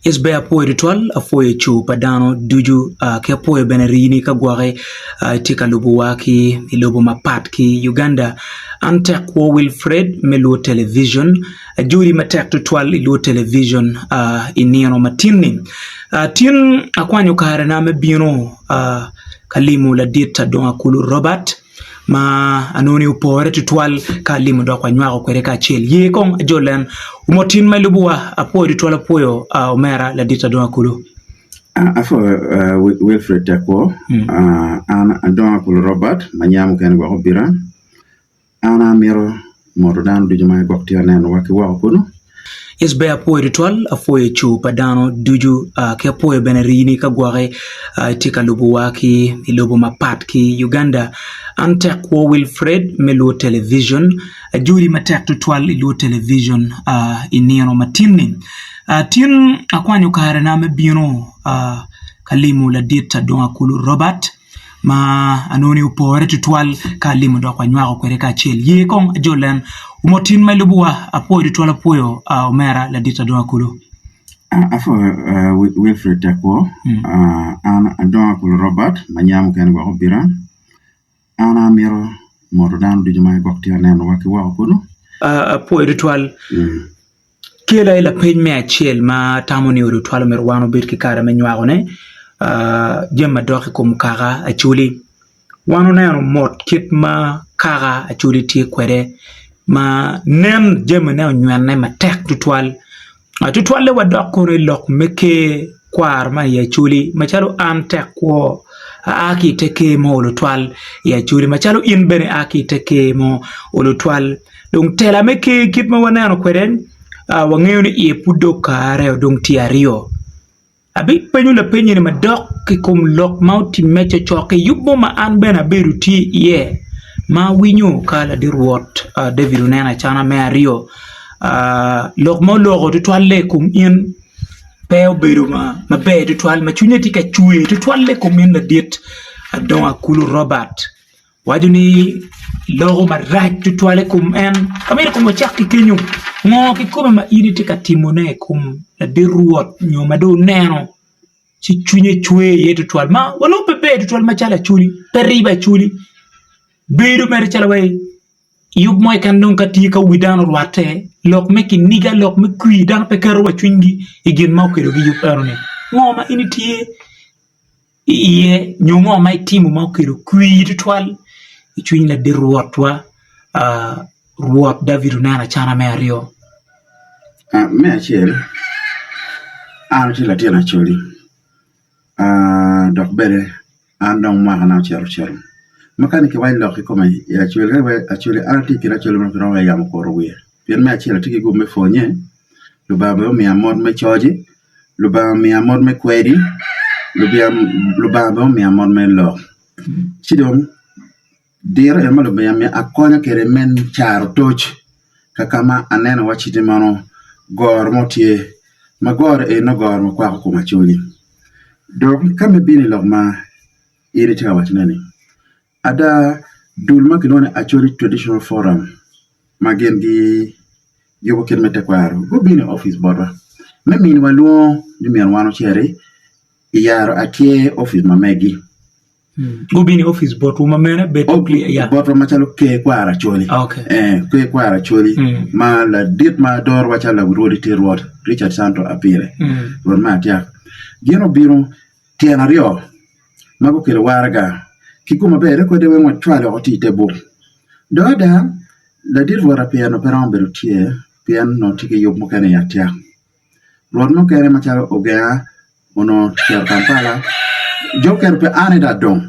Yes ber apwoyo tutwal, apwoyo cur pa dano ducu ki apwoyo bene rini ka gwoki itye ka lubowa ki i lobo mapat ki Uganda. An tek kwo Wilfred me Luo Television, ajoli matek tutwal i Luo Television i nino matin-ni. Tin akwanyo karena me bino ka limo ladit Adongo Akulu Robert. ma anongo ni opore tutwal ka alimo dok wanywako kwede kacel. Ye kong ajol en omot tin ma ilubowa apwoyo tutwal apwoyo omera ladit Adongo Akulu. Apwoyo Wilfred Tekwo, an Adongo Akulu Robert ma nya mukene gwok obita. An amito moto dano ducu ma gwok tye ka nenowa ki woko kunu. Yes ber apwoyo tutwal, apwoyo cur pa dano ducu ki apwoyo bene rini ka gwoki itye ka lubowa ki i lobo mapat ki Uganda. An tek kwo Wilfred me Luo Television, ajoli matek tutwal i Luo Television i nino matin-ni. Tin akwanyo karena me bino ka limo ladit Adongo Akulu Robert. ma anongo ni opore tutwal ka alimo dok wanywako kwede kacel. Ye kong ajol en omot tin ma ilubowa apwoyo tutwal apwoyo omera ladit Adongo Akulu. Apwoyo Wilfred Tekwo, an Adongo Akulu Robert ma nya mukene gwok obita, an amito moto dano ducu ma gwok tye ka nenowa ki woko kunu. Apwoyo tutwal. Kel aye lapeny me acel ma atamo ni odi otwalo myero wan obed ki kare me nywakone jami madok i kom kaka acholi. Wan oneno mot kit ma kaka acholi tye kwede ma nen jamine onywene matek tutwal tutwalle wadok kono i lok me ker kwaro ma i acholi macalo an tek kwo aa ki i te ker mo olo twal i acholi macalo in bene ia ki i te ker mo olo twal. Dong tela me ker kit ma waneno kwede wangeyo ni iye pud dong kare dong tye aryo. Abipenyo lapeny eni madok i kom lok ma otimme cocok i yub mo ma an bene abedo tye iye ma awinyo ka ladit Rwot David oneno acana me aryo lok ma oloko tutwalle i kom in pe obedo maber tutwal ma cwinye tye ka cwer tutwalle i kom in ladit Adongo Akulu Robert. Waco ni loko marac tutwal i kom en. Amito kong wacak ki kenyo. Ngo kikome ma in itye ka timone i kom ladit Rwot nyo ma dong oneno ci cwinye cwer iye tutwal ma wanongo pe ber tutwal macalo acholi pe ribo acholi bedo mere calo wai yub mo keken dong ka tye ka wi dano orwatte lok me kiniga lok me kwir dano pe keto wa cwinygi i gin ma okelo ki yub enoni. Ngo ma in itye iye nyo ngo ma itimo ma okelo kwir tutwal i cwiny ladit Rwotwa, Rwot David oneno acana me aryo. Me acel, an atye latin Acholi dok bene an dong mwakana ocito cito ma ka ni kiwaco lok kikome i Acholi an atye i kin Acholi ma romo yamo okuto wiya pien me acel atye ki gum me pwonye Lubanga bene omiya mot me coci. Lubanga omiya mot me kwedi, Lubanga bene omiya mot me lok. Ci dong diro eno ma Lubanga omiya akonyo kwede me caro toc ka ka ma aneno wacci ni mono goro mo tye ma goro eni nongo goro ma kwako kom acholi. Dong ka me bino i lok ma in itye ka wacone-ni, ada dul ma kilwongo ni Acholi Traditional Forum ma gin giyubo kit me tekwaro gubino i opic botwa me miniwa lwongo ni myero wan ociti i yaro atyer opic ma megi. Gubino i opic botwu ma mene botwa macalo ker kwaro Acholi ker kwaro Acholi ma ladit ma dorowa calo lawi rwodi tye Rwot Richard Santo Apire rwot me Atiak gin obino tyen aryo ma gukelo waraga ki gum maber rekode weng wacwalo woko tye i te buk. Dong ada, ladit rwot apyer onongo pe romo bedo tye pien onongo tye ki yub mukene i atyak. Rwot mukene macalo Ogenga onongo ocito Kampala, jo mukene pe an aye dong adong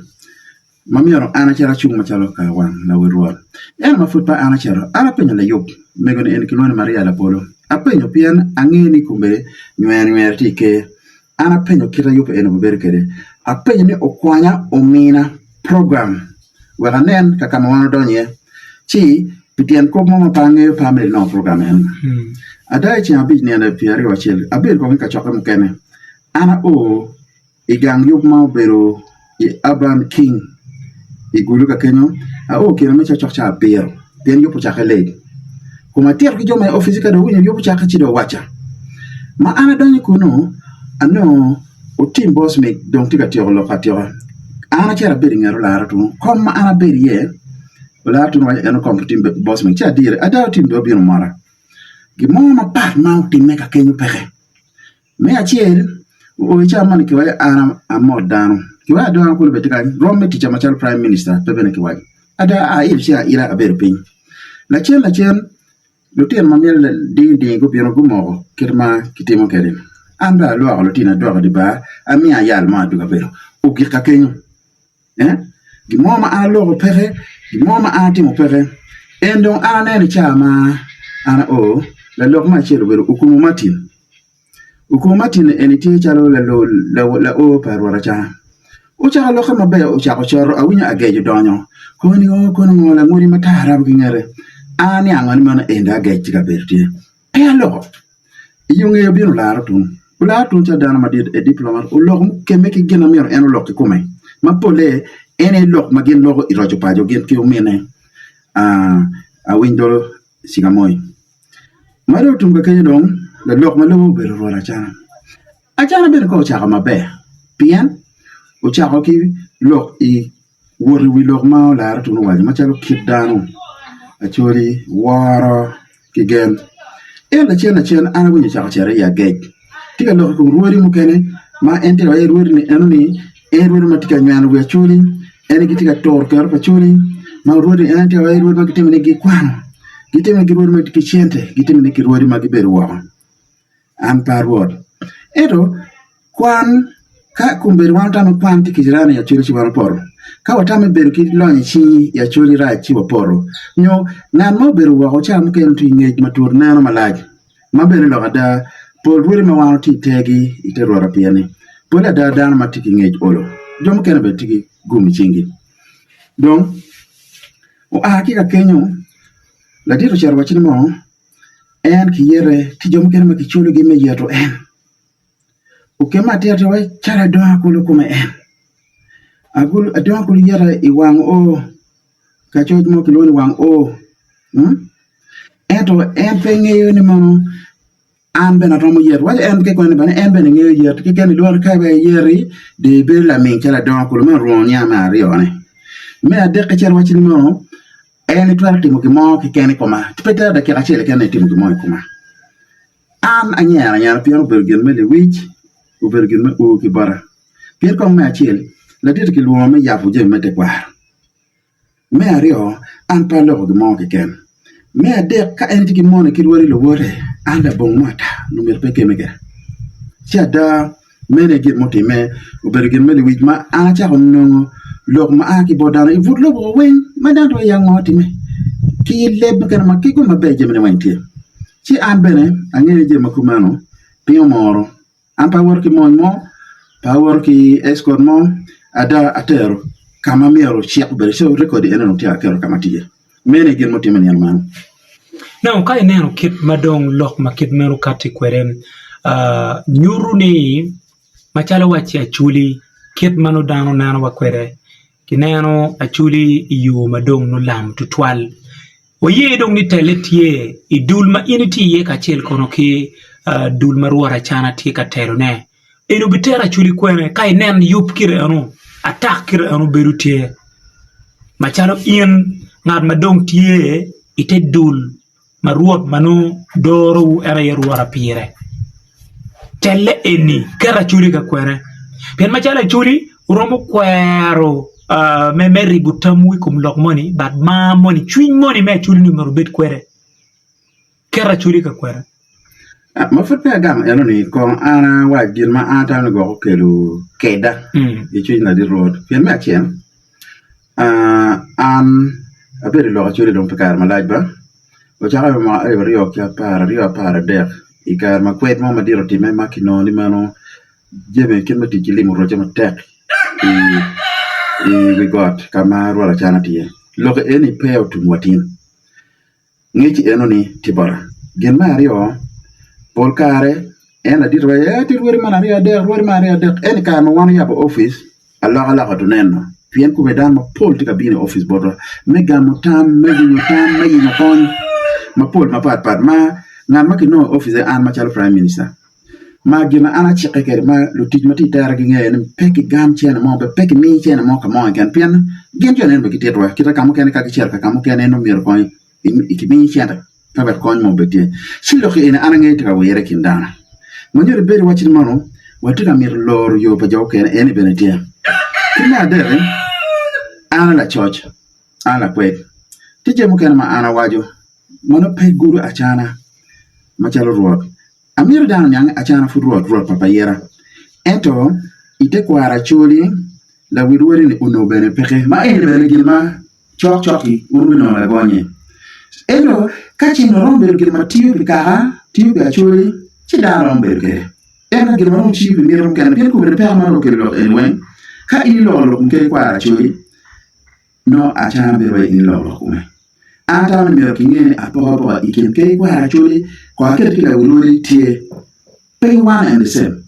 ma myero an acit acung macalo ka wang lawi rwot. Ento ma pud pe an acito, an apenyo layub mego ni eni kilwongo ni Maria Labolo. Apenyo pien angeyo ni kome nywero nywero tye i ker. An apenyo kit ma yub eni obibedo kwede. Apenyo ni okonya omina program wek anen ka ka ma wan odonyo iye. Ci pi tyen kop mo ma pe angeyo pe amedde nongo program eno. Ada i ceng abic nino pyeraryo acel abedo kong i kacokke mukene. An ao i gang yub ma obedo i Urban King i Gulu ka kenyo, ao kine me cokcok ca abiro pien yub ocakke late. Koma atito ki jo ma i opic ka dong awinyo yub ocakke ci dong owacca. Ma an adonyo kunnu, anongo Otim Bosmic dong tye ka tyeko lok atyeka. An acito abedo i nget olara tunu. Kom ma an abedo iye, olara tunu waco eno kom pa Otim Bosmic. Ci adire, ada Otim bene obino omota. Gin mo mapat ma otimme ka kenyo peke. Me acel, oo i cawa moni kiwaco an amot dano. Kiwaco adonga kulu bene tye kany, rwom me ticca macalo Prime Minister pe bene kiwaco. Ada ailo ci aila abedo piny. Lacen lacen, lutino ma myel dingi dingi gubino gumoko kit ma kitimo kwede. An bene alwoko lutino adwoko i dye bar, amiyo ayal mo adwogo abedo. Ogik ka kenyo. Gin mo ma an aloko peke, gin mo ma an atimo peke. En dong an aneno i caa ma an ao, lalok me acel obedo Okumu Martin. Okumu Martin eni tye calo lao pa Rwot Acana. Ocako lokke maber ocako coto awinyo agec odonyo koni o kono ngo langodi matar rabo ki ngete. An aniango ni meno eni dong agec tye ka bedo tye. Pe aloko. I yo ngeye obino olaro tung. Olaro tung calo dano madit, a diplomat, oloko mukemme ki gin ma myero en olok kikome. Ma polle en aye lok ma gin loko i roco paco gin ki omine Awiny Dolo Cikamoi. Ma dong otum ka kenyo dong lalok ma lubo obedo Rwot Acana. Acana bene kong ocako maber pien ocako ki lok i wot i wi lok ma olaro tun owaco macalo kit dano Acholi woro ki gen. Ento lacen lacen an awinyo ocako cito i agec tye ka lok i kom rwodi mukene ma en tye ka waco ni rwodi ni eno ni en rwodi ma tye ka nyweno wi Acholi en aye gitye ka turo kero pa Acholi ma rwodi en tye ka waco ni rwodi ma gitimo ni gikwano gitimo ni rwodi ma gitye ki cente gitimo ni ki rwodi ma gibedo woko. An pe arwot. Ento kwan, ka kombeddi wan watamo ni kwan tye ki jirani i Acholi ci wan wapoto. Ka watamo ni bedo ki lonyo i cingi i Acholi rac ci wapoto. Nyo ngat ma obedo woko ca mukene tye ki ngec matut neno malac. Ma bene lok ada, pol rwodi ma wan watye i tergi i te rwota pien ni pole ada dano ma tye ki ngec olo. Jo mukene bene tye ki gum i cinggi. Dong oa ki ka kenyo, ladit ocito wacci ni mo, En kiyete ki jo mukene ma kiculogi me yeto en. Okemme atir atir wai calo adongo akulu kome en. Adongo akulu yeta i wang oo ka coc mo kilwongo ni wang oo ento en pe ngeyo ni mono an bene aromo yeto waco en kekene bene en bene ngeyo yeto keken ilworo ka bene iyeti dong ibedo laming calo adongo akulu meno orwongo niang me aryone. Me adek-ki cito waco ni mono En itwero timo gin mo keken i koma, pe tero dakika acel keken ni itimo gin mo i koma. An anyero anyera pien obedo gin me lewic, obedo gin me ur ki bota. Pien kong me acel, ladit kilwongo me yabo jami me tekwaro. Me aryo, an pe aloko gin mo keken. Me adek, ka en tye ki mone ki rwodi luwote, an labongo mo ata nongo myero pe ekemme kweda. Ci ada, Meno aye gin mutimme, obedo gin me lewic ma an acako nongo lok ma a ki bot dano i but lobo weng ma dano twero niang ngo otimme ki leb mukene ma ki kome maber jamine weng tye. Ci an bene angeyo ni jami ma kumeno piny omoro. An pe awoto ki mony mo, pe awoto ki escort mo, ada atero ka ma myero cik obed iye, record eno dong tye aketo ka ma tye. Meno aye gin mutimme i nino meno. Now ka ineno kit ma dong lok ma kit meno kati kwede nyuto ni macalo wacci acholi kit ma nongo dano nenowa kwede kineno acholi i yo ma dong nongo lam tutwal waye dong ni telle tye i dul ma in itye iye kacel kono ki dul ma Rwot Acana tye ka telone. Eni obitero acholi kwene ka inen yub kite eno atak kite eno bedo tye macalo in ngat ma dong tye ite dul ma Rwot ma nongo dorowu en aye Rwota pire telle eni keto acholi ka kwene pien macalo acholi wuromo kwero me ribo tamwu i kom lok moni but mar moni cwiny moni me acholi-ni myero wubed kwede. Keto acholi ka kwena. Ma pud peya agamo eno ni kong an awac gin ma an atamo ni gwok okelo keda i cwiny ladit Rwot. Pien me acel, an abedo i lok acholi dong pi kare malac ba, ocake i mwaka alip aryo ki apararyo aparadek i kare ma kwed mo madit otimme ma kinongo ni meno jami kit me tic ki lim orocce matek i wi got ka ma Rwot Acana tye iye. Lok eni peya otum wa tin. Ngec eno-ni tye bota. Gin me aryo, pol kare en ladit waco ee tye rwodi man aryo adek rwodi man aryo adek ento i kare ma wan oyabo opic alokaloka tuneno pien kome dano mapol tye ka bino i opic botwa me gamo tam me winyo tam me yenyo kony mapol mapat pat ma ngat ma kinongo i opic aye an macalo prime minister. Ma gin ma an acikke kwede ma lutic ma tye i tere gingeyo ni pe kigam cene mo pe kimi cene mo ka mo keken pien gin jo neno bene gitito kite ka mukene ka gicito ka mukene nongo myero kong kimi cente ka wek kony mo obed tye. Ci lok eni an angeyo tye ka wire i kin dano ma nyuto bedo iwaci ni mono watye ka mito loro yo pa jo mukene eni bene tye. Ki me adek-ki an a lacoc an lakwed tye jami mukene ma an awaco ma nongo pe gudo acana macalo rwot. Amito dano oniang ni Acana pud rwot, rwot pa payira. Ento i tekwaro Acholi, lawil rwodi-ni onongo bene peke, ma eni bene gin ma cok cok-ki wun wubinongo lagonye. Ento ka ce onongo romo bedo gin ma tiyo pi kaka, tiyo pi Acholi, ci dano romo bedo kwede. Ento gin ma dong tiyo pi miti mukene, pien kome peko ma dong okelo lok eni weng, ka in iloko lok mukene kwaro Acholi, nongo Acana bedo wai in iloko lok kome. An atamo ni myero kinge ni apokapoka i kin ker kwaro Acholi kong aket ki lawil odi tye. Pe ki one and the same.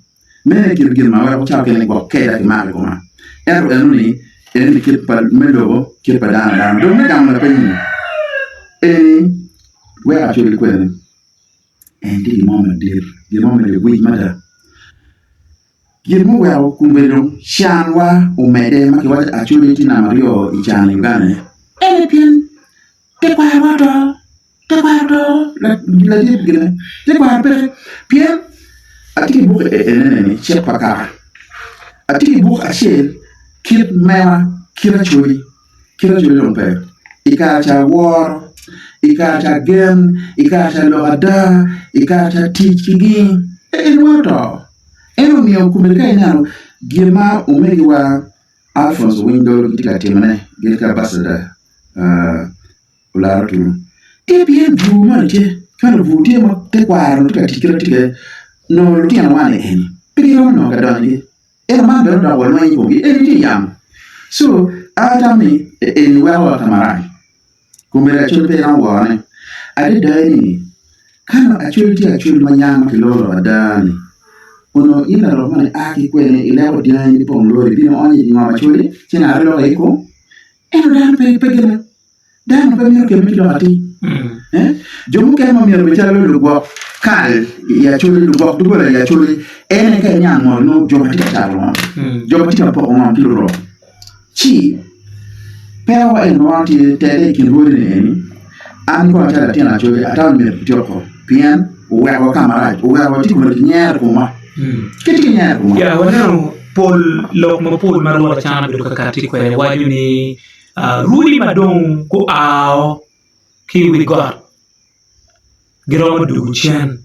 Meno aye kit gin ma weko cawa kene gwok keda ki mako i koma. Ento eno ni eno ni kit pa me lobo kit pa dano adana. Dong me gamo lapeny ni eni weko Acholi kwene en tye gin mo madit gin mo me lewic mada. Gin muweko kombedo dong canwa omedde ma kiwaco Acholi tye namba aryo i can i Uganda-ni ene pien tekwarowa oto, tekwaro oto ladit gine tekwaro peke pien atye ki buk enene-ni cik pa kaka atye ki buk acel kit mewa kit Acholi kit Acholi dong pe i kare ca woro i kare ca gen i kare ca lok ada i kare ca tic ki gingi en weng oto. En omiyo komiti ka ineno gin ma omegiwa Alphonse Owiny Dolo gitye ka timone gin ki ambassador Olara Otunu tye pien bur moni tye ka nongo bur tye ma tekwaro tye ka tic kit ma tye kwede nongo lutino wan eni pe giromo nongo ka donyogi ento man bene odok wa lweny i komgi eni tye yamo co an atamo ni eni weko wa ka marac. Kombeddi Acholi pe iromo worone. Adada ni, ka nongo Acholi tye Acholi ma yam ma kiloko lok ada-ni, onongo in larok moni ia ki kwene ileko dyangi ni pong lori ibino ionyo i ngom Acholi ci ngat loko iye kom? Ento dano pe pe gine. Dano pe mito kemme ki lok atir. Eh? Jo mukene ma myero obed calo lugwok kal i Acholi, lugwok doggola i Acholi, en aye ka iniang mot nongo jo ma tye ka cato ngom, jo ma tye ka poko ngom ki lurok. Ci, peko wa eni ma wan tye tele i kin rwodi-ni eni, an kong acalo latin Acholi atamo ni myero kityeko pien oweko wa ka marac, oweko watye kome ki nyero i komwa. Kitye ki nyero i komwa. Ya, waneno pol lok mapol ma Rwot Acana obedo ka kati kwede waco ni rwodi ma dong guao ki i wi got giromo dwogo cen.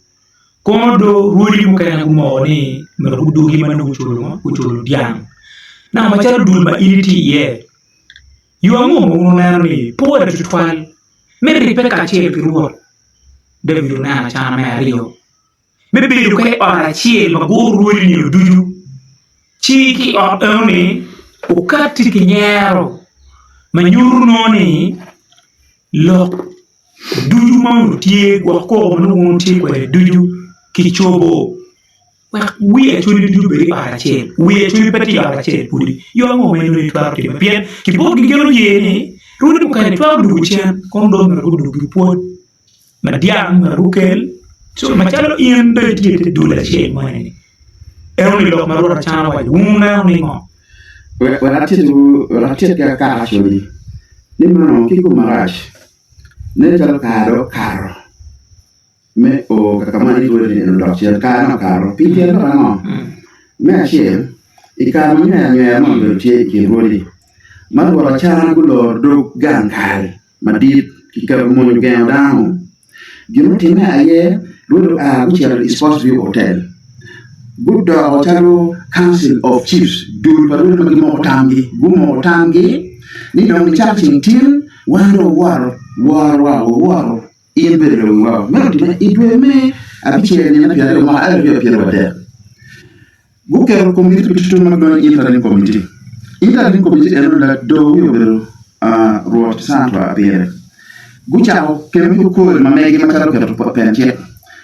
Kono do rwodi mukene gumoko ni myero gudwogi ma nongo guculo ngo? Guculo dyang. Naka macalo dul ma in itye iye, yo ango ma wun wuneno ni pore tutwal me ribbe kacel ki Rwot? David oneno acana me aryo me bedo ka i ot acel ma guro rwodi nino ducu, ci ki i ot enoni okatti ki nyero ma nyuto nongo ni lok ducu ma onongo tye, gwok koko ma nongo wun wutye kwede ducu kicobo wek wi Acholi ducu obed i ot acel. Wi Acholi pe tye i ot acel pudi. Yo ango ma inongo itwero time? Pien ki botgi gin oye ni rwodi mukene twero dwogo cen kono dong myero gudwogi pwod ma dyang myero gukel. Co macalo in dong itye i te dul acel moni-ni, enoni lok ma Rwot Acana owaco, wun wuneno ningo? Wek atit ki akaka Acholi ni meno ki kom marac nen calo kare dong okato me o ka ma itwero ni en odok cen kare dong okato pi tyen lok ango? Me acel i kare ma nywero anywera mo obedo tye i kin rwodi ma rwot acana guloro dog gang kal madit kiketo mony ogengo dano Gin mutimme aye rwodi oa gucito i Sports View Hotel gudoko calo Council of Chiefs, dul pa rwodi ma gimoko tamgi. Gumoko tamgi ni dong nicako ceng tin wan dong waworo worowa, waworo in bedo lawiwa. Meno otimme i dwe me abicel nino pyeraryo mwaka alip aryo pyeraryo Guketo komiti pi tutunu ma gilwongo ni Interim Committee. Interim Committee eno lador wiye obedo Rwot Sandra Apire. Gucako kemme ki okori ma megi macalo keto pen cik.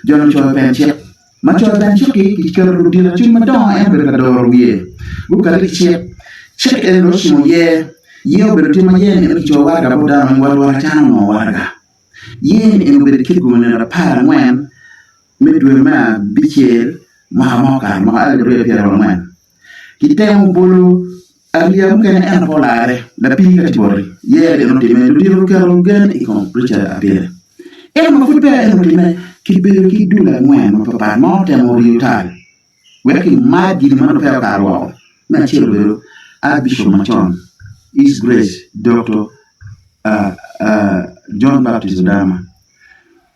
Jo-ni ocoyo pen cik. Ma coyo pen cik-ki, kiketo ludito acwiny madongo en obedo ka doro wiye. Gukati ki cik. Cik eni dong ocimo yer. Yer obedo tye ma yer ni eno kicoyo waraga bot dano weng wa Rwot Acana onongo waraga. Yer ni eni obedo i kit gumi nino 14 me dwe me abicel. Mwaka ma okato, mwaka 2024, kitemo bolo ariya mukene ento pe olarre. Lapii ka tye boti, yer gin otimme, ludito guketo gen i kom Richard Apire. Ento ma pud peya en otimme, kibedo ki dul angwen mapapat ma otemo riyo tal wek kimac gin ma nongo peya okato woko. Me acel obedo Archbishop macon, His Grace Doktor John Baptist Odama.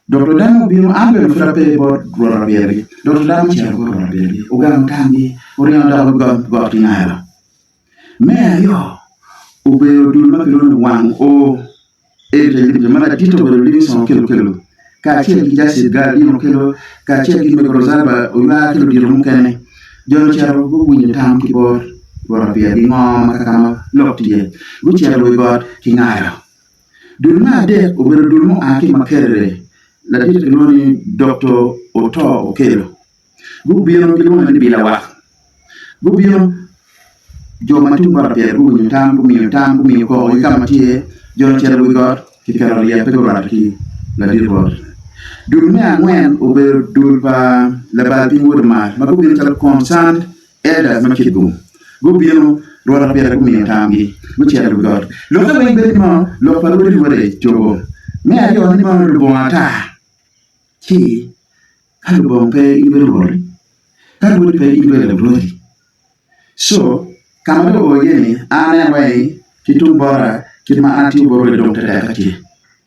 Doktor Odama obino, an bene pud ape bot Rwot Apirgi. Doktor Odama ocito bot Rwot Apirgi, ogamo tamgi, oringo odok i got Kingalo. Me aryo, obedo dul ma kilwongo ni Wang Oo Heritage Limited ma laditte obedo Livingstone Okello Okello kacel ki Jacid Galdino Okello kacel ki Mego Rosalba Oywa ki ludito mukene. Jo-ni ocito guwinyo tam ki bot Rwot Apirgi ngo ma kakama lok tye iye. Gucito i wi got Kingalo. Dul me adek obedo dul mua ki i Makerere, ladit kilwongo ni Doktor Otto Okello. Gubino gilwonge ni Bilawak. Gubino jo ma tung bot Apyer guwinyo tam, gumiyo tam, gumiyo koko ki ka ma tye, jo ocito i wi got kiketo ryek pe gurwatte ki ladit rwot. Dul me angwen obedo dul pa labal piny wod Omar ma gubino calo Concerned Elders ma Kitgum gubino, Rwot Apire gumiyo tamgi, gucito i wi got. Lokke weng bedo ni mono lok pa rwodi rwode cobo. Me aryo ni mono lubongo ata, ci ka lubongo pe in ibedo rwodi, ka rwodi pe in ibedo larwodi. Co, ka ma dong oo iye ni, an aneno wai ki tung bota kit ma an atiyo bot rwodi dong tetekka tye.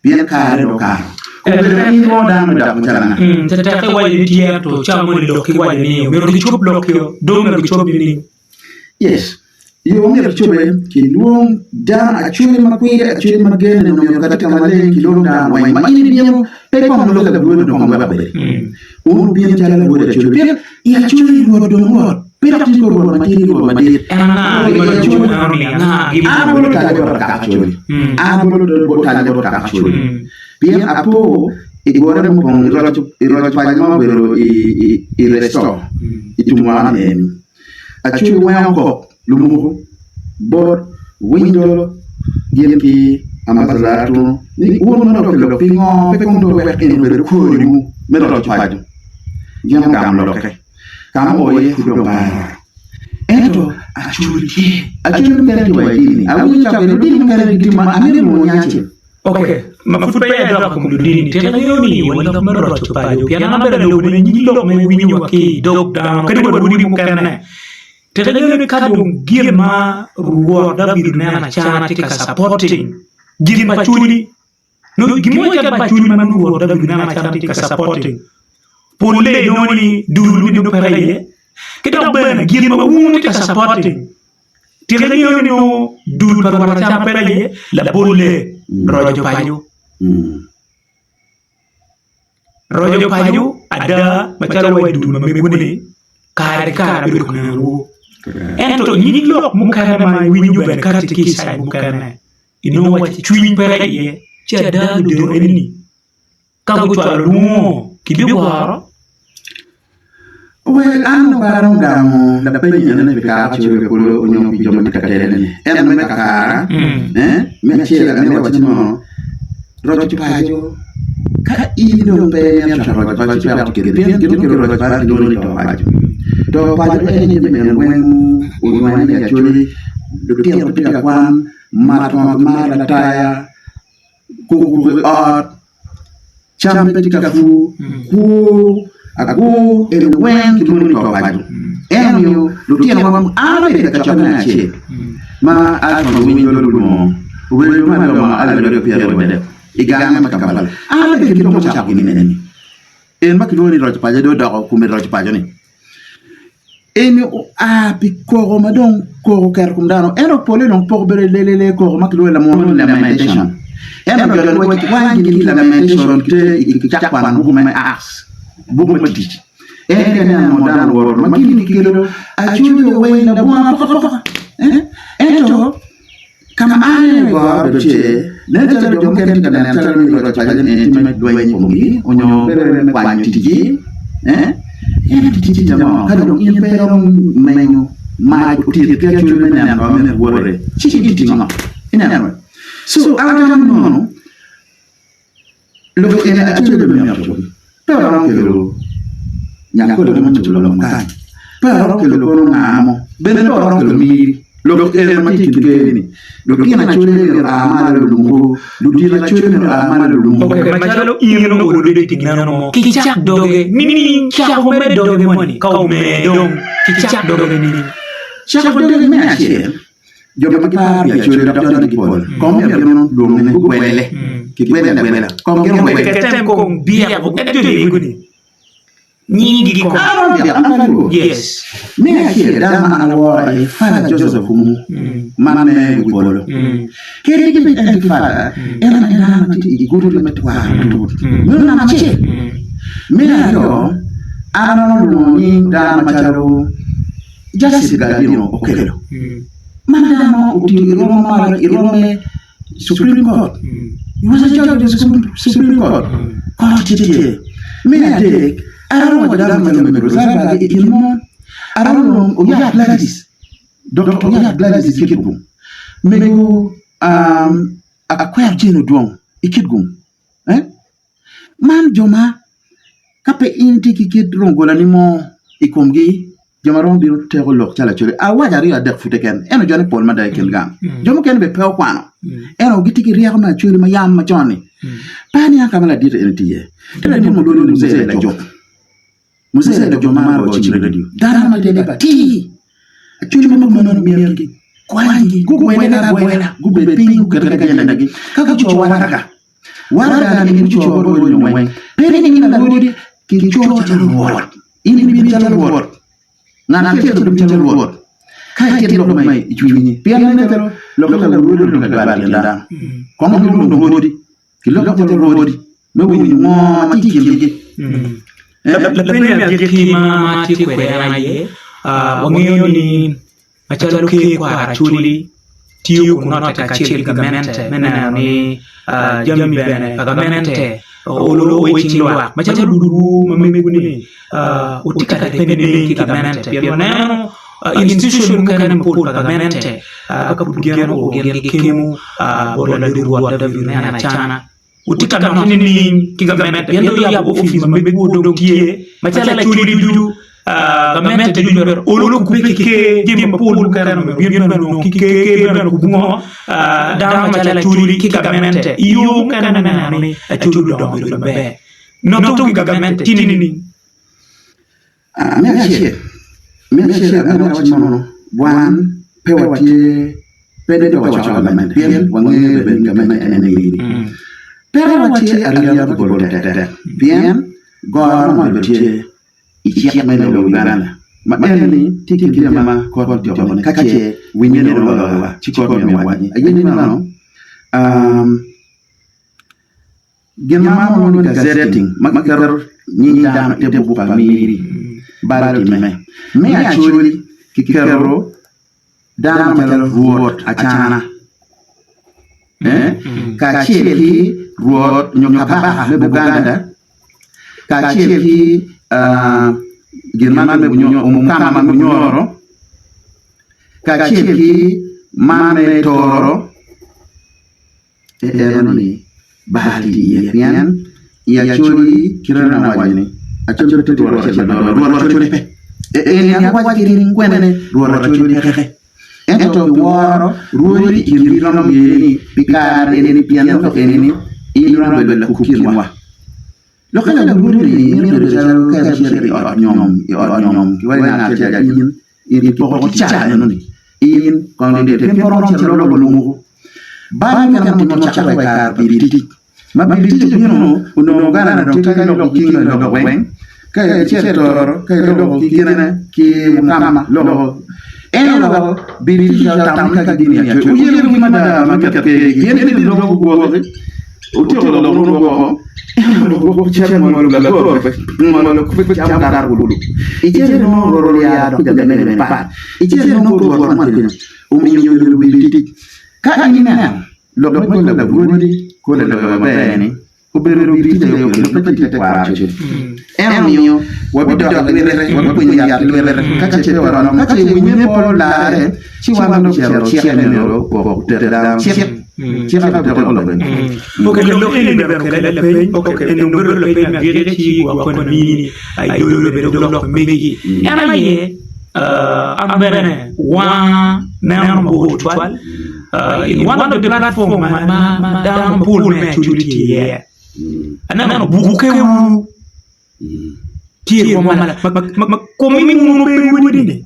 Pien kare dong okato. Obedo ka in inongo dano me dok macalo anga? Tetekke iwaco ni tye ento ca moni lok ki waco ni myero gicob lok-ki dong myero gicob nining? Yes. Yo ma myero kicobe, kilwong dano acwele ma kwiri, acwele ma genne myero kati ka maleng, kilwong dano weng ma in ibino pe kong lok labwor dong kong wek obedi. Wun wubino calo labwor acwele pien i acwele Rwot dong Rwot, pe dok tye kor Rwot matidi Rwot madit. En anga gi ma dong eno ni anga gi An abolo tale bot kaka acwele. An abolo tale bot kaka acwele. Pien apo i gure mukwongo i roc paco ma obedo i Restore i tum wanga ni eni. Acholi weng okok lumuku bot Winjo gin ki Ambassador Atunu ni wun ma dok kilok pingo pe kong dong wek en obed koriwu me roco paco. Gin ogamo lokke ka ma oo iye pud dong pe aroro. Ento Acholi tye, Acholi mukene tye wa i dini. Awinyo cok bene ludini mukene gitimo ma amito lwongo nying acel. Ok, ma pud peya idok i kom ludini, tika ingeyo ni wa lok me roco paco? Pien an abene alubo ni nyig lok ma iwinyo wa ki i dog dano kadi wa lwodi mukene. Tika ingeyo ni ka dong gin ma Rwot David oneno acana tye ka supporting gin pa cwinyi, nongo gin mo keken pa cwinyi ma nongo Rwot David oneno acana tye ka supporting, polle inongo ni dul ni nongo peke iye, ki dok bene gin ma wun wutye ka supporting Tika ingeyo ni nongo dul pa Rwot acama pe aye labolle roco paco? Roco paco ada macalo wa i dul ma megwu-ni kare ki kare abedo ka nenowu. Ento nyig lok mukene ma iwinyo bene kati ki i caid mukene inongo waci cwiny peke iye ci ada ludito eni Ka gucwalo lwongo, kibigworo. Wel an onongo pe aromo gamo lapeny eno ni pi kaka acwele pi kulu onyo pi jo ma tye ka tele ni ento me kakara me acel amito waci ni roco paco ka in dong pe imito cako roco paco ci peko tye kede pien gin okelo roco paco kilwongo ni to paco to paco en aye jami eno weng onywene i acholi lutino pe tye ka kwan mato kongo ki maro lataya Koko koko i ot, cam pe tye ka pur, kwo, agur eni weng kilwongo ni to paco. En omiyo lutinowa an abedo i kacokke me acel ma Alphonse Owiny Lolo olwongo obedo me aloko 2023 i gange ma tye Kampala. An abedo ki dong ocako gin eni en ma kilwongo ni roco paco dong odoko kome roco paco-ni. Eni oa pi koko ma dong koko oketo i kom dano ento pole dong poko bedo lelele koko ma kilwongo ni lamunu ni lamentation ento jo ni wek kikwany gin ki lamentation kiter i cak kwano buku me Acts buku me tic en ka ineno mo dano owoto ma gin kikelo acwiny oweng labongo apokapoka ento Ka ma an aneno i goro bedo ce, nen calo jo mukene tye ka neno calo ni roc paco ni en tye me lweny i komgi onyo bedo me kwanyo ticgi. Ento ticci tic ango? Ka dong in pe iromo menyo mac otit ki acwiny me neno ka ma myero iwote, ci in tic ngo? Ineno wek? So an atamo ni mono lok eni acwele bene myero ocobi. Pe waromo kelo. Nyakole mo nyo lolong kany. Pe aromo kelo kono nga mo, bene pe aromo kelo miri. Lok eno ma tye i kin ker-ni, lutino Acholi myero oa malo lumuku, ludito Acholi myero oa malo lumuku. Ok, macalo in onongo dong itye ki neno mo, kicak doge nining? Cako mere doge moni ka omer dong, kicak doge nining? Cako doge me acel, jo ma giparo pi Acholi dok jone gipol, kong myero gin olwonge gugwele, kigwele agwela, kong gin ogwele. Tek tem kong byeko, en jo yego-ni. Nyingi kong. An abyeko, an alwor. Yes. Me acel, dano ma an aworo aye Father Joseph Okumu, man me wi polo. Kadi bed en tye Father, en aye dano ma tye i guti me twaro matut. Meno namba acel. Me aryo, an aromo lwongo nying dano macalo Justice Gladino Okello, man dano ma otiyo i rwom ma malo i rwom me Supreme Court. He was a judge of the Supreme Court. Kot tye tye. Me adek, aromo waco dano macalo Mego Rosario Bage i kin mon. Aromo lwongo Oyak Gladys, Doktor Oyak Gladys i Kitgum. Mego um, Akwero Jane Odwong i Kitgum. Eh? Man jo ma ka pe in itye ki kit rongolani mo i komgi, jo ma romo bino teko lok calo Acholi. Awaco aryo adek pud keken, ento jone pol mada i kin gang. Jo mukene bene pe okwano, ento gitye ki ryeko me Acholi ma yam macon-ni. Pe aniang ka ma ladit eni tye iye. Tye ladit mo lwongo ni Muzee Lajuk. Muzee Lajuk ma maro goyo cim i redio. Dano ma tye atir. Acholi ma kumeno myero gikwanygi, gugwele agwela, gubed piny guket ki ajendagi ka guco waraga. Waraga ni guco bot rwodi nyo weng. Pe ni in larwodi kico calo rwot. In ibino calo rwot. Ngat acel acel obino calo rwot. Ka itit lok ma i cwinyi, pien nen calo lokke larwodi onongo kibalo i kin dano. Kong gilwong dong rwodi, kiloko calo rwodi me winyo ngo ma tye i kingi. Lapeny me agikki ma atye kwede an aye, wangeyo ni Macalo Ker Kwar Acholi tiyo kun note kacel ki gamente me neno ni jami bene pa gamente olo o i cing lwak. Macalo dulwu ma megwu-ni wutye ka ribbe nining ki gamente? Pien waneno institution mukene mapol pa gamente ka pud gin oo gin gikemo bot ladit Rwot David Oneno Acana. Wutye ka note nining ki gamente pien dong yabo opic ma megwu dong tye macalo acholi ducu gamente ducu myero olo okubbe ki ker jami mapol mukene myero obin bene onong ki ker ker bene okub ngo dano macalo acholi ki gamente i yo mukene me neno ni acholi odongo bedo maber note wi gamente tye nining? Me acel, me acel amito awac mono wan pe watye pe ni pe wacoko gamente pien wangeyo bene ni gamente en aye eni. Pe watye ariya me bolo tektek pien goro mo obedo tye i cik me lobo Uganda ma eni tye i kin jami ma kot otyeko ni ka ce winye dong oloyowa ci kot myero owac ni aye ni nono Gin ma walwongo ni gazetting ma kiketo nying dano i te buk pa Miri balo timme. Me Acholi kiketo dano macalo Rwot Acana kacel ki Rwot nyo Kabaka me Buganda kacel ki gin man me Omukama me Bunyoro kacel ki man me Toro. Eno ni bal tye iye pien i Acholi kite ma awaco ni Acholi pe tye ki rwot acel ma dolo rwot Acholi pe. Eni awaco ki ring kwene rwot Acholi peke ento pi woro rwodi i kingi romo ye ni pi kare eni pien lok eni ni in iromo bedo lakub kinwa. Lokke larwodi ni mito bedo calo ka icito i ot nyom i ot nyom kiwaco ni ngat acel in In ipoko ki caa eno ni in kong dong pien pe romo cito loko lumuku. Bal mukene mutime ocake wa i kare pa Biritic. Ma Biritic obino onongo Uganda dong tye ka loko ki kingi loko weng ka icito i Toro ka iloko ki gine ki Mukama loko en oloko Biritic otamo ni ka gibino i Acholi oyelo wigi mada ma keto ker-gi pien gin loko gugwoki. Otyeko lok mono woko, ento lok cito ngolo lagor ngolo pe camo dano kulu. Icito inongo rwot olyaro dok pi gamente bene pat. Icito inongo kor rwot man kenyo omiyo yelo wi tic. Ka in ineno lok me kor lagwodi kor laloyo maber-ni obedo wi tic aye okelo pe tye i tekwaro acel. En omiyo wabidok i lwite, wabikwinyo yat i lwite ka ce pe waromo. Ka ce winye pe olarre, ci wan dong ocito cik myero opok oter dano cik. Cik aye teko lokke. Ok, lok eni bene okele lapeny, ok, eni dong bedo lapeny me agikki ci gwok kono mini idolo bene dog lok megi. En aye an bene wanga neno mabor tutwal in one of the platform ma dano mapol me Acholi tye iye. Aneno bukkewu tye i rwom ma kome mono pe wadi-ni.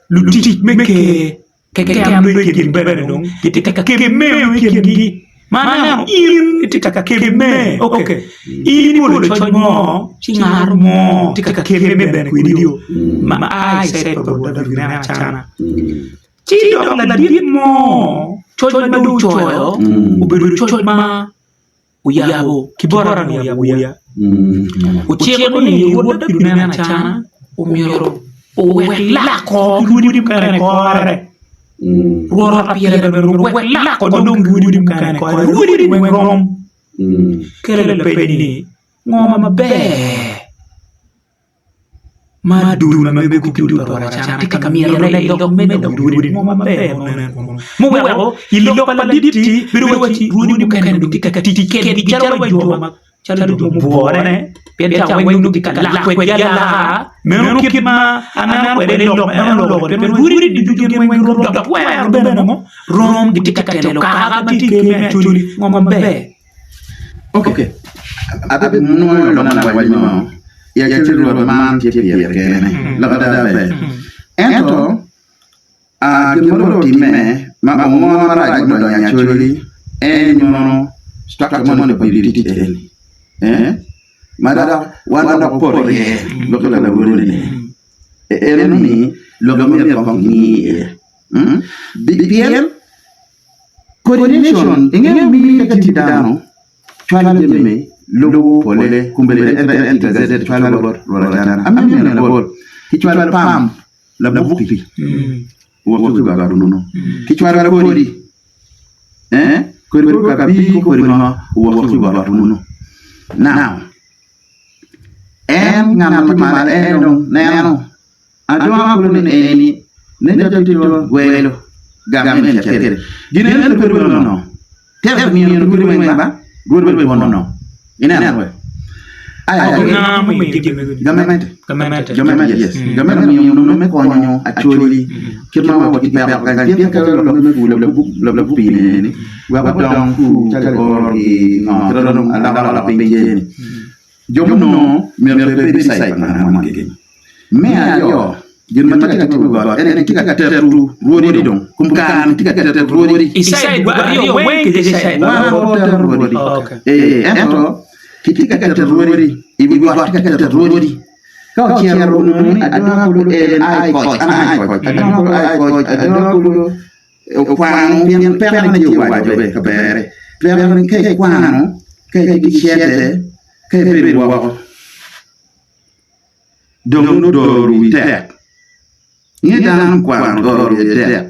Lutic me ker keken dong i kingi bene dong gitye ka kemme i kingi. Ma aneno in itye ka kemme, ok, in ibolo coc mo ci ngat mo tye ka kemme bene kwedi ma a i cait pa Rwot David me acana. Ci dok ladit mo coc ma dong ocoyo obedo coc ma oyabo ki bota ni oyabo wiya. Ociko ni Rwot David onene acana omyero owek lako ki rwodi mukene i kore. Rwot ot pire bene myero owek lako dong ki rwodi mukene i kore. Rwodi weng rom. Kele lapeny ni ngo maber? Ma dul ma mego ki dul pa Rwot Acana tye ka myelone i lok me dog rwodi mo maber ma onen kunu, muweko i lok pa ladit-ti bedo wacci rwodi mukene dong gitye ka tic kwedgi calo wa jo ma calo jo mubwone pien ca weng dong gitye ka lak kwedgi alaka. Meno kit ma aneno kwede i lok ma en oloko-ni pien rwodi ducu gin weng girom dok twero bene ngo rom gitye ka telo kaka ma tye i ker me Acholi ngo maber. Ok, abinwoyo lok man awaco ni i acel Rwot man tye pire kene, lok ada ber. Ento gin ma dong otimme ma ongono marac ma odonyo i Acholi en ni mono structure moni obedo tic eni ma dok wan dok wapoto iye lok ki lawoti-ni eno ni lok ma myero kong kingi iye pien Coordination ingeyo mini ka tye ki dano cwalo jami lubo pole kombeddi NTZ cwalo bot Rwot Acana amito miyo labol ki cwalo pam labuk pii wok ki i wi got kunu ki cwalo kodi kodi ka pii kodi ngo owok ki i wi got kunu now en ngat ma tye malo en dong neno Adongo kulu ni eni nen calo tye calo gwelo gang me eni kwede. Gin eni pe rwod onongo. Tek myero rwodi weng ba rwod weng pe onongo. Ineno we? Aya gamente. Gamente yes. Gamente omiyo onongo me konyo Acholi kit ma watye ki peko kany pien ka lok me kulo labuk pii eni wek odong ku calo i oro ki ngo kit ma dong alokaloka piny tye ni. Jo munongo myero pe bed i cait pa ngat mo keken. Me aryo, gin ma tye ka timme i wi got en aye tye ka teto rwodi dong. Kom kare-ni tye ka teto rwodi. I cait wa aryo weng kece i cait Wan pe wateto rwodi. Ee, ento kitye ka teto rwodi. I wi got tye ka teto rwodi. Ka ocito onongo ni adoga kulu en a i koc, an aa i koc, adoga kulu aa i koc, adoga kulu Okwano pien pekone tye owaco be ka berre. Pekone ka ikwano ka itye ki cente ka ibedo woko dong nongo doro wi tek. Inge dano kwano doro wiye tek.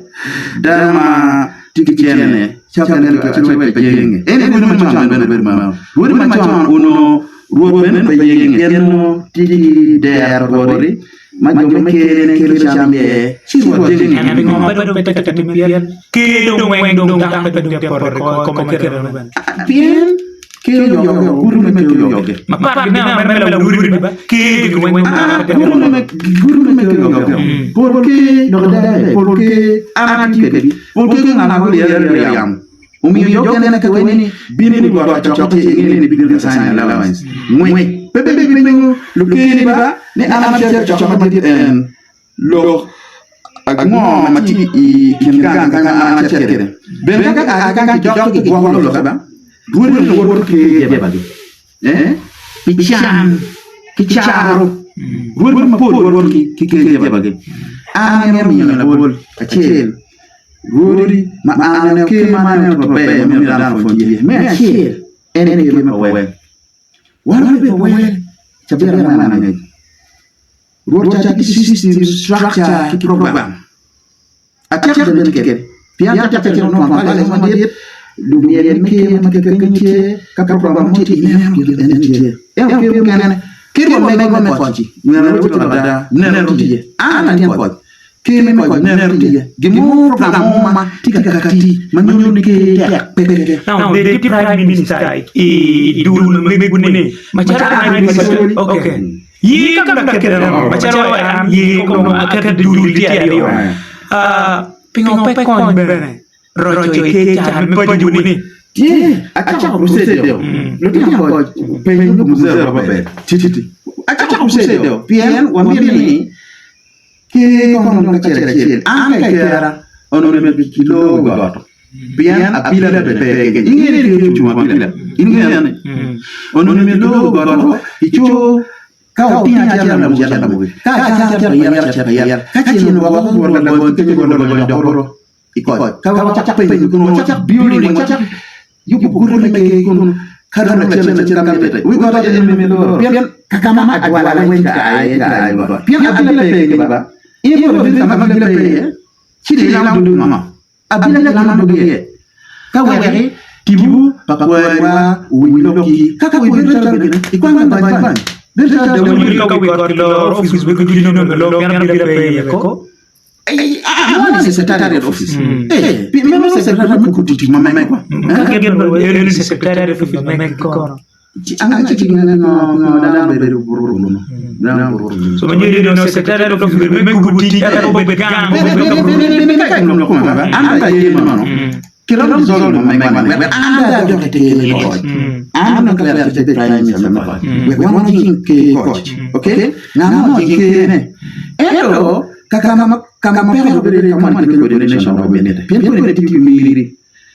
Dano ma tye ki cene ca okene calo wek pe jenge. En aye rwodi macon bene bedo ma rwodi macon onongo rwot bene pe jenge pien nongo tye ki dero rwot-ti ma jo me ker-ne kelo cam iye, ci Rwot jenge. En pingo pe dong pe tye ka timme pien ker dong weng dong dano pe dong tye poto i kor kome kite dong bene. Pien ker oyoge, guti me ker oyoge. Mapat ki neno mere me lawoti ni ba ker gin weng dong dano pe tye poto. Guti me ker oyoge. Pol ker dok ada pol ker an atye kwedgi. Pol ker gungako gulyere ryam. Omiyo jo okene ka giwaco ni, Bin i got cokke ce ingeyo ni ibibino ka sign allowance. Ngwec pe bed ipenyo luker-ni ba ni an acito i cokke madit en lok ango ma tye i kin gang kany ma an acito kwede. Bene ka gua ki kany gidok ci gigwoko lokke ba. Rwodi onongo woto ker jebagi pi can ki caro. Rwodi mapol woto ki ker jebagi. An amito miyo labol acel. Rwodi ma an aneno ker ma aneno maber ma myero dano opwony tye me acel en aye ker me pa wel. Wan wabedo pa wel cabit angwen angec. Rwot ca tye ki system, structure ki program. Atyeko bene tye kwede pien atyeko cito nongo twon palace mo madit lumyel me ker ma tye kenyo tye ka program mo tye ineno gin eni tye. Ento ker mukene kadi wa mego me koc-ci nyo en aye tye lok ada neno tye iye. An latin koc. Ker me koc neno tye iye gin mo program mo ma tye ka kati ma nyuto ni ker tek peke. Now bed ki prime minister i dul ma mego ni macalo prime minister okay ye ka dong akete no macalo an ye kong aketo dul tye aryo pingo pe kony bene roco i ker ca me paco ni. Tye acako crusade deo lutino koc penyo muzee maber titi acako crusade deo pien wamito ni Ker kong dong kacel acel, an ka i kerra, onongo myero kilor wi got, pien abila bene pe kenyo. Ingeyo ni ker ocung abila? Ingeyo ni onongo myero kilor wi got woko, kicor, ka otingo acel lamogi cito lamogi, ka acaka cito ayeta cito ayeta, ka ceng woko rwot lagony kenyo rwot lagony dok oro. I koc. Ka wacak penyo kun wacak building, wacak yubo guti me ker kunu, ka dong lacen lacen ka mitte, wi got aye me loro, pien ka ma adwala weng tye ka a iye tye ka a i wi got. Pien abila pe iye ba, in bene obedo ka ma abila pe iye, ci dong ilamo dog ngo? Abila kilamo dog iye ka weki tipo pa kwariwa owiny lokki. Ka kwo ibedo calo gine, ikwang labany bany, bedo calo Daudi. Ka wi got kiloro, opic wego ducu nongo lok pien abila pe iye ko. Ka ka ma ka ma peko obedo iye ka moni ki coordination romo mitte pien kodi tye ki miri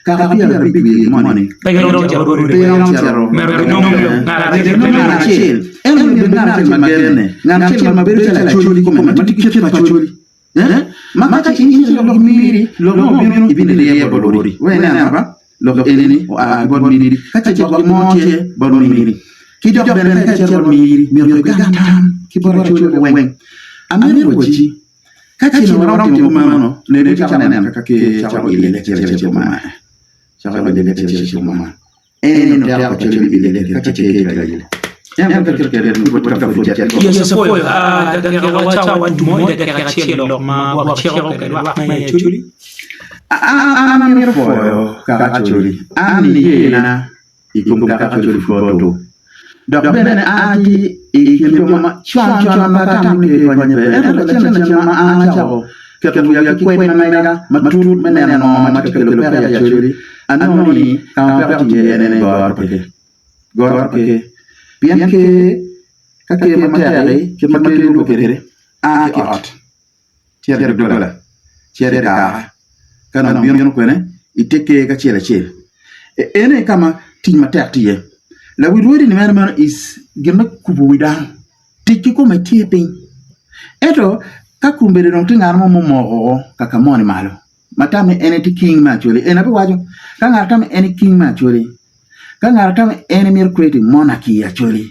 kaka 50 wiye moni Pe giromo cito bot pe giromo cito Meno ginongo ngat acel ginongo ngat acel en obedo ngat acel ma genne ngat acel ma bedo calo acholi kome ma tye ki kit pa acholi eh ma ka ce in icito lok miri lok mo obino ibino irye bot luwoti wek ineno ba Lok eni oa ki bot miniri, ka ce gwok mo tye bot miniri. Ki dok bene ka icito bot miniri, myero igam tam ki bot acoli weng. Amito wacci, ka ce nongo waromo timo kumeno, nene icako neno kaka ker cako ile acel acel kuman, cako ile acel acel kuman. En eno teko pa acoli bile ka ce ker tye ka ile. Ento ka kit kwede pud watye ka pwod cito. Yes, apwoyo. Ah, dakika wa cawa dumo i dakika acel lok ma gwok ciko kwede lwak me Acholi. An amito pwoyo kaka Acholi. An niyena i kom kaka Acholi pud pe otur. Dok bene an atye i kin jo ma con con ma atamo ni ker konye pe. Ento lacen lacen ma an acako keto wiya ki kwed ma mega matut me neno ngo ma tye ka kelo peko i Acholi, anongo ni ka ma peko tye iye en aye goro peke. Goro peke. Pien ker, ka ker matek-ki, kit ma ker lubo kwede, a ki i ot. cito i doggola, cito i kaka, ka dong bino kwene i te ker kacel acel. En aye ka ma tic matek tye iye. Lawil wodi-ni mere meno is gin me kubo wi dano, tic kikome tye piny. Ento ka kombeddi dong tye ngat mo mumoko kaka moni malo ma tame en aye tye king me Acholi, en abiwaco ka ngat tame en aye king me Acholi, ka ngat tame en aye mito creating monarchy i Acholi,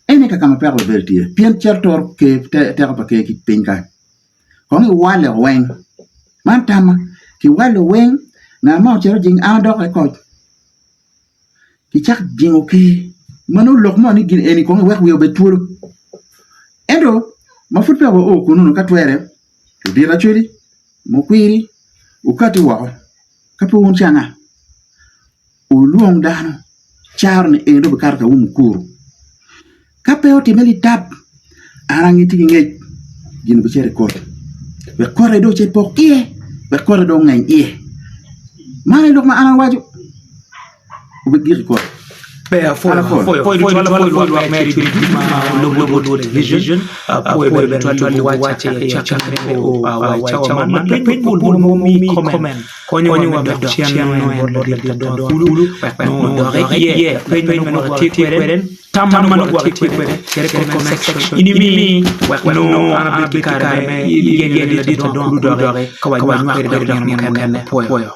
en aye kaka ma peko bedo tye pien cito turo ker teko pa ker ki piny kany. Kong iwale weng, man tamma, kiwalo weng ngat mo ocito ojing an adok i koc kicak jingo ker ma nongo lok mo ni gin eni kong iwek wiye obed twolo ento ma pud peya wao kunu ka twere ludito acwali mukwiri wukati woko ka pe wun ci anga wulwong dano caro ni eni dong bikato ka wun mukuru ka pe otimme litap an ange tye ki ngec gin bicito i kot wek kote dong ocit pok iye wek kote dong ongeny iye man aye lok ma an awaco obigik i kot. Ber apwoyo apwoyo pwoyo tutwal apwoyo lwak me Acholi ducu ma lubo Luo Television apwoyo bene tutwal lubo waca i acakki me o wa i cawa man lapeny mapol ma wumi i comment konyowa me dok cen nongo en bot ladit Adongo Kulu wek nongo odok iye lapeny ma nongo gwok itye kwede tam ma nongo gwok itye kwede cit i comment section in imi wek nongo an abed ki kare me yenyo ladit Adongo Kulu doki ka wanywak kwede dok nino mukene apwoyo.